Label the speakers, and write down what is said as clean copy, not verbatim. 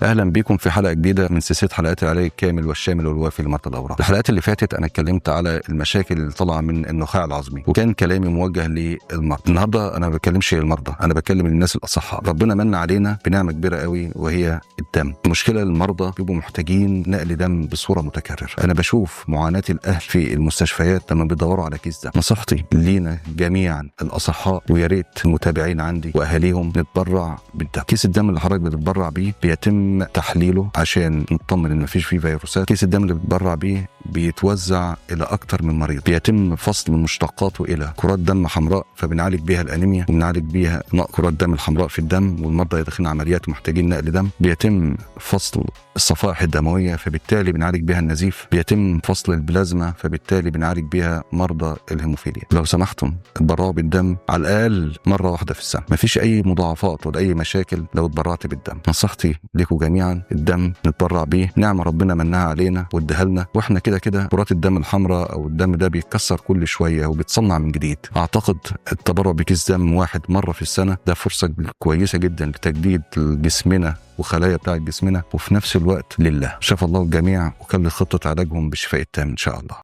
Speaker 1: اهلا بكم في حلقة جديدة من سلسلة حلقات العلاج الكامل والشامل والوافي لمرضى الاورام. الحلقات اللي فاتت انا اتكلمت على المشاكل اللي طالعه من النخاع العظمي، وكان كلامي موجه للمرضى. النهارده انا ما بتكلمش للمرضى، انا بتكلم للناس الاصحاء. ربنا من علينا بنعمه كبيرة قوي وهي الدم. المشكلة المرضى بيبقوا محتاجين نقل دم بصورة متكررة. انا بشوف معاناة الاهل في المستشفيات لما بيدوروا على كيس دم. نصيحتي لينا جميعا الاصحاء، ويا ريت المتابعين عندي واهاليهم، نتبرع بالدم. كيس الدم اللي حضرتك بتتبرع بيه بيتم تحليله عشان نطمن ان مفيش فيه فيروسات. كيس الدم اللي بتتبرع بيه بيتوزع الى اكتر من مريض، بيتم فصل مشتقاته الى كرات دم حمراء، فبنعالج بيها الانيميا وبنعالج بيها نقص كرات الدم الحمراء في الدم، والمرضى يدخلون عمليات ومحتاجين نقل دم. بيتم فصل الصفائح الدموية فبالتالي بنعالج بيها النزيف. بيتم فصل البلازما فبالتالي بنعالج بيها مرضى الهيموفيليا. لو سمحتم اتبرعوا بالدم على الاقل مرة واحدة في السنة، مفيش اي مضاعفات ولا اي مشاكل لو اتبرعت بالدم. نصيحتي لكم جميعا، الدم نتبرع بيه، نعمه ربنا منها علينا واداها لنا، واحنا كده كده كرات الدم الحمراء او الدم ده بيتكسر كل شوية وبيتصنع من جديد. اعتقد التبرع بكيس دم واحد مرة في السنة ده فرصة كويسة جدا لتجديد جسمنا وخلايا بتاعت جسمنا، وفي نفس الوقت لله. شفى الله الجميع وكل خطه علاجهم بالشفاء التام ان شاء الله.